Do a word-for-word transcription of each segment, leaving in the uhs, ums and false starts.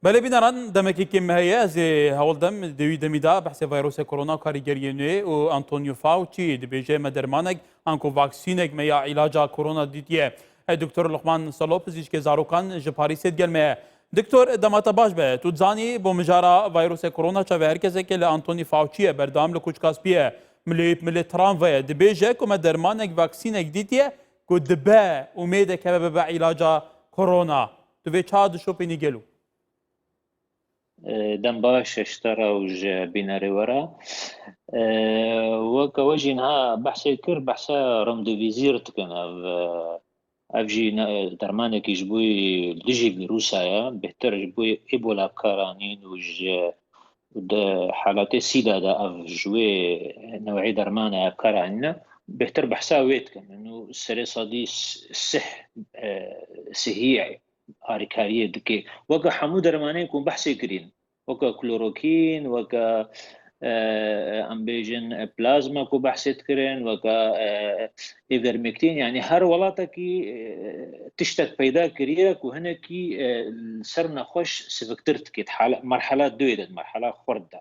Belê bîneran, demekî kêm me heye, ez ê hewl dem di wî demî de behsê vayrosê korona û karîgeriyê nû û Antonio Fauci dibêje me dermanek anku vaksînek me ya îlaca korona dîtiye. E, Doktor Luqman Salo, pizîşkê zarokan ji Parîsê digel me ye. Doktor, dema te baş be, tu dizanî bo mijara vayrosê korona çav e, her kesekê li Antonio Fauci ye, berdewam li Kuçkaspî ye, milê wî bi milê Trump ve ye, dibêje ku me dermanek vaksînek dîtiye ku dibe umêdek hebe bibe îlaca korona. Tu vê çawa dişopînî gelo? E, dem baş ji te re û ji bînerê we re. E, weke we jî niha behsê kir, behsa remdesivir dikin. Ev, e, ev jî ne, dermanekî ji bo dijî vîrusa ye. Bêhtir ji bo Ebola bi kar anîn û ji di halatê sîda de ev ji wê new'ê dermane bi kar anîne. Bêhtir behsa wê dikin. Û serê sedî sih, e, sihî alîkariyê dike. Weke hemû dermanên ku behsê kirîn, weke klorokîn, weke, e, em bêjin, e, plazma ku behsê dikirin, weke, e, ivermectin, yanî her welatekî, e, tiştek peyda kiriye ku hinekî, e, li ser nexweş siviktir dike. Di hal-, merhela duyê de, di merhela xurt de.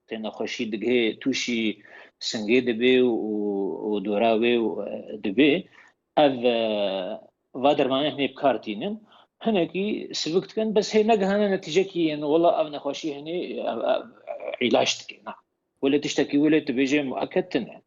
Tê nexweşî digihê tûşî singê dibe û, û dora wê û, e, dibe. Ev, e, va dermanê hinê bi kar tînin. Hinekî sivik dikin, bes hê negihane netîcekî yên wela ev nexweşî hinê, ev, ev, îlaç dike. Na. Wele tiştekî wele tu bêjê mueked tune.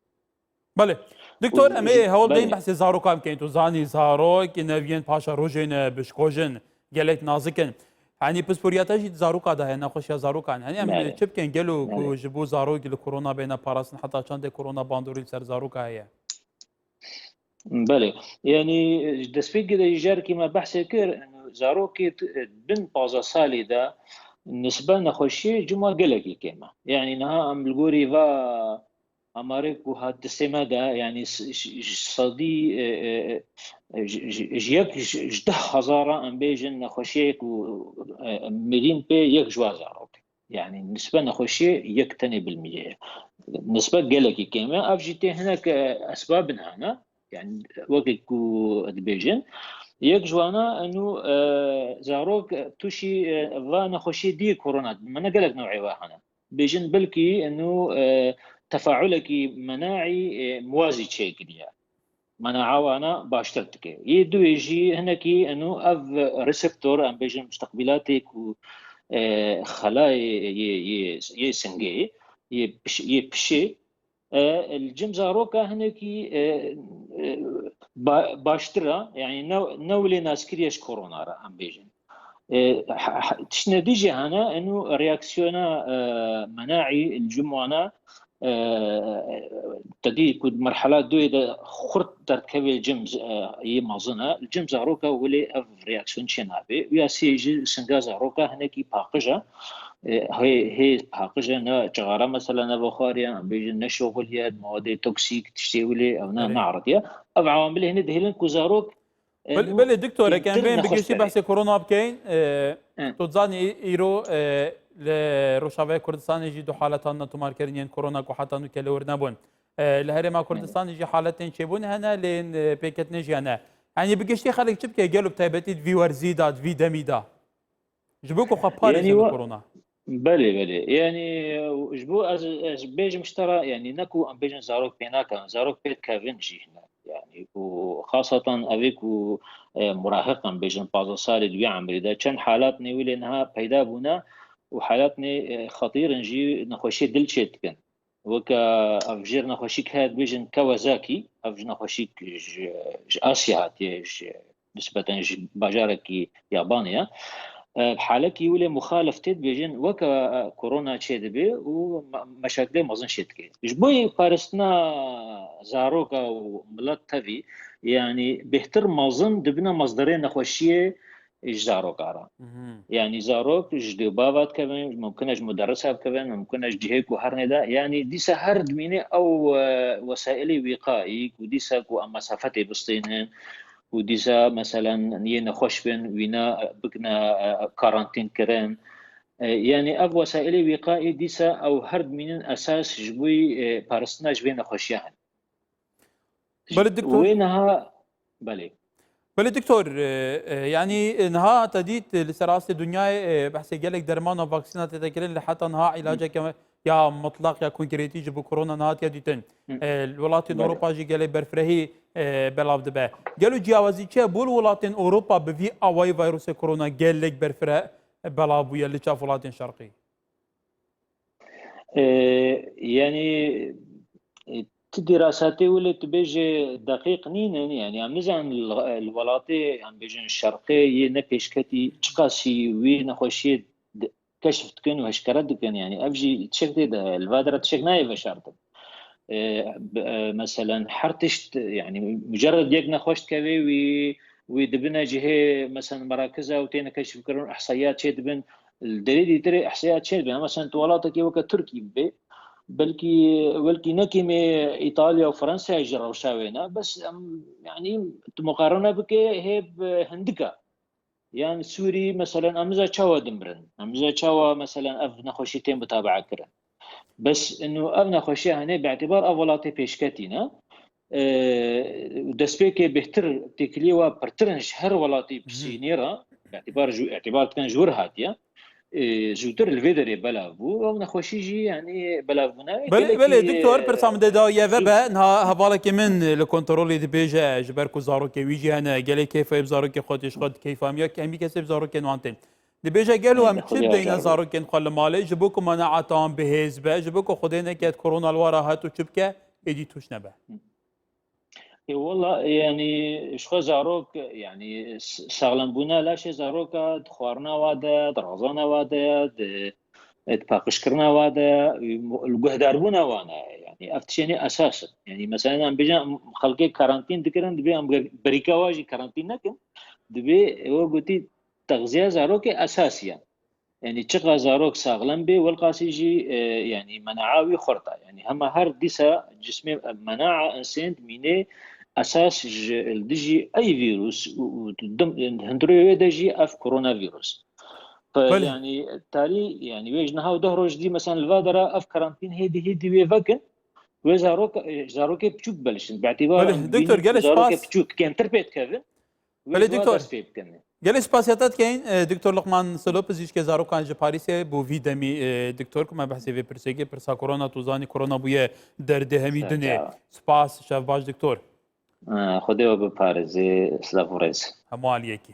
Belê. Doktor, em ê hewl deyin behsê zarokan bikeyin. Tu zanî zarok, neviyên paşa rojên, e, bişkojin, gelek nazik in. Hanî pisporiyata jî di zaroka de heye, nexweşiya zarokan. Hanî em çi bikin? Gelo ku ji bo zarok li korona bêne parastin, heta çandê korona bandorî li ser zaroka heye? Belê. Yanî, ji destpêkê de jî carekî me behsê kir, zarokê t-, bin pazdeh salî de nisbe nexweşiyê cima gelekî kêm e. Yanî niha em li gorî va amarê ku hat destê me de, yanî s-, ş-, ş-, sedî, e, e, e, ji, ji, ji yek ji, ji deh hezara em bêjin nexweşiyê ku, e, mirîn pê yek ji wa zarok. Yanî nisbe nexweşiyê yek tenê bilmî ye. Nisbe gelekî kêm e. Ev jî tê hinek, e, esbabin hene. Yanî wekî ku dibêjin. Yek ji wana enû, e, zarok tûşî, e, va nexweşiyê dî korona dibin. Me ne gelek new'ê wa hene. Bêjin belkî enû, e, tefaulekî menaî, e, muwazî çêkiriye. Menaa wana baştir dike. Yê duwê jî hinekî enû ev reseptor, em bêjin musteqbîlatê ku, e, xelayê yê, yê, yê singê, yê piş-, yê pişê, e, li cem zaroka hinekî, e, e, ba-, baştir e, yanî ne, ne wile naskiriye ji korona re, em bêjin. E, he-, he-, tiştine dî jî hene, enû reaksiyona, e, menaî li cem wana, e, te dî ku di merhela duyê de xurt derdikeve li cem, e, yê mezin e. Li cem zaroka wile ev reaksiyon çê nabe. Û ya sê jî singa zaroka hinekî paqij e. E, hê, hê paqij e, ne cixara mesela ne vexwariye, em bêjin ne şoxiliye, mawadê toksîk, tiştê wile ew ne, Erê. neeridiye. Ev ewamilê hinê dihêlin ku zarok, e, Belê, nû belê, doktor, em kêmtir bên bi giştî nexweş behsê korona bikeyin. E, Hı. Tu dizanî î-, îro, e, li Rojavayê Kurdistanê jî du haletan netomar kirin yên korona ku heta nû kelewir nebûn. E, li Herêma Belê. Kurdistanê jî haletên çêbûn hene, lê, e, pêketinê jî hene. Yanî bi giştî xelk çi bike? Gelo bi taybetî di vî werzî de, di vî demî de? Ji bo ku xwe Yanî parêzin li wa-, korona. Belê, belê. Yanî, e, ji bo ez, ez bêjim ji te re, yanî ne ku em bêjin zarok pê nakin, zarok pê dikevin jî hene. Yanî ku xasatan evê ku, e, murahiq em bêjin pazdeh salî di wî emrî de, çend halatnê wî lê niha peyda bûne û halatnê, e, xetîr in jî nexweşiyê dil çê dikin. Weke ev jêr nexweşîk heye dibêjin Kawasaki, ev ji nexweşîk ji, ji Asya hatiye, ji, nisbeten ji bajarekî yabanê ye. E, halekî wile muxalif tê dibêjin, weke, e, korona çê dibe û me-, meşakilê mezin çê dike. Ji bo yê parastina zaroka û milet tevî, yanî bêhtir mezin dibine mezderê nexweşiyê ji zaroka re. Mhm. Yanî zarok ji dê û bava dikevin, mumkin e ji muderrisa bikevin, mumkin e ji cihê ku herne de. Yanî dîsa her dimîne ew, e, wesaîlê wîqaî ku dîsa ku em mesafetê bistînin, ku dîsa meselen yê nexweş bin, wîna bikine, e, karantîn kirin. E, yanî ev wesaîlê wîqaî dîsa ew her dimînin esas ji bo, e, parastina ji vê nexweşiya hene. Belê, doktor. Wê niha, belê. Belê doktor, e, e, yanî, e, niha te dît, e, li ser astê dinyayê, e, behsê gelek derman û vaksîna tête kirin, li heta niha îlaceke ya mutlaq ya konkretî ji bo korona nehatiye dîtin. Hı. E, li welatên Belê. Ewropa jî gelek berfirehî, e, belav dibe. Gelo ciyawazî çi ye? Bo li welatên Ewropa bi vî awayî vayrosê korona gelek berfireh belav bûye li çav welatên şerqî? E, yanî, e, tu dîrasatê wile tu bêje deqîq nînin, yanî em nizanin li, li welatê, em bêjin şerqê yê ne pêşketî çiqasî wî nexweşiyê di-, keşf dikin û eşkere dikin, yanî ev jî tişek tê de, li va dera tişek nayê veşartin. E, b-, e, meselen her tişt, yanî mucerred yek nexweş dikeve wî, wî dibine cihê, meselen merakiza û têne keşfkirin û ihsayiyat çê dibin, li derê dîtirê ihsayiyat çê dibin. Ama sen tu welatekî weke Tirkî bibe, belkî, belkî ne kêmê Îtalya û Fransayê jî rewşa wê ne. Bes em, yanî tu muqarene bike hê bi hindika. Yan Sûrî, meselen, em niza çawa dimirin? Em niza çawa, meselen, ev nexweşî tên mutabae kirin? Bes inu ev nexweşiya hene bi îtibar ev welatê pêşketî ne. E, destpêkê bêhtir têkiliyê wa pirtir in ji her welatî Hı hı. pisînê re, bi îtibar ji, îtibar dikin ji wir hatiye. E, zûtir li vê derê belav bû. Ew nexweşî jî, yanî, belav bûna Belê, gelekî, belê, doktor, e, pirsa min dê dawiye ve be. Niha hevalekê min li kontrolê dibêje, ji ber ku zarokê wî jî hene, gelê keyfa wê bi zarokê xwe tê, ji xwe keyfa em ya, hemî kesê bi zarokên wan tên. Dibêje, gelo em çi bideyne zarokên xwe li malê, ji bo ku menaeta wan bihêz be, ji bo ku Xwedê neket korona li wan re hat û çi bike, êdî tûş nebe? Ê, wela, yanî, ji xwe zarok, yanî, s-, saxlembûna laşê zaroka di xwarina wa de, di razana wa de, di, di paqijkirina wa de, li guhdarbûna wan e. Yanî, ev tiştê esas in. Yanî, mesela, em bêjin, em xelkê karantîn dikirin, dibê em ber-, berîka wa jî karantîn nekin. Dibê, we gotî, texziya zarokê esasî ye. Yanî çiqa zarok saxlem bê, welqasî jî, e, yanî menaa wî xurt e. Yanî hema her dîsa cismê, e, menaa insên dimîne esas ji, li dijî ey vîrus û, û dim-, hundirê wê de jî ev koronavîrus. Pe, Belê. Yanî tarî, yanî wê ji niha û deh roj dî, mesela, li va dera ev karantîn hêdî hêdî wê vekin, wê zarok, e, zarokê piçûk belişin. Bi îtibar Belê, em doktor, dibînin gelek zarokê spas. Piçûk kêmtir pê dikevin. Wê Belê, ji wan doktor. Dest pê bikin. Gelek spasiya te dikeyin, e, doktor Luqman Selo, pizîşkê zarokan ji Parîsê, bo vî demî, e, doktor, ku me behsê vê pirsê kir, pirsa korona, tu zanî korona bûye derdê hemî Ser dinê. Çawa. Spas, şev baş, doktor. Ha, Xwedê we biparêze, silav û rêz. Hemû aliyekî.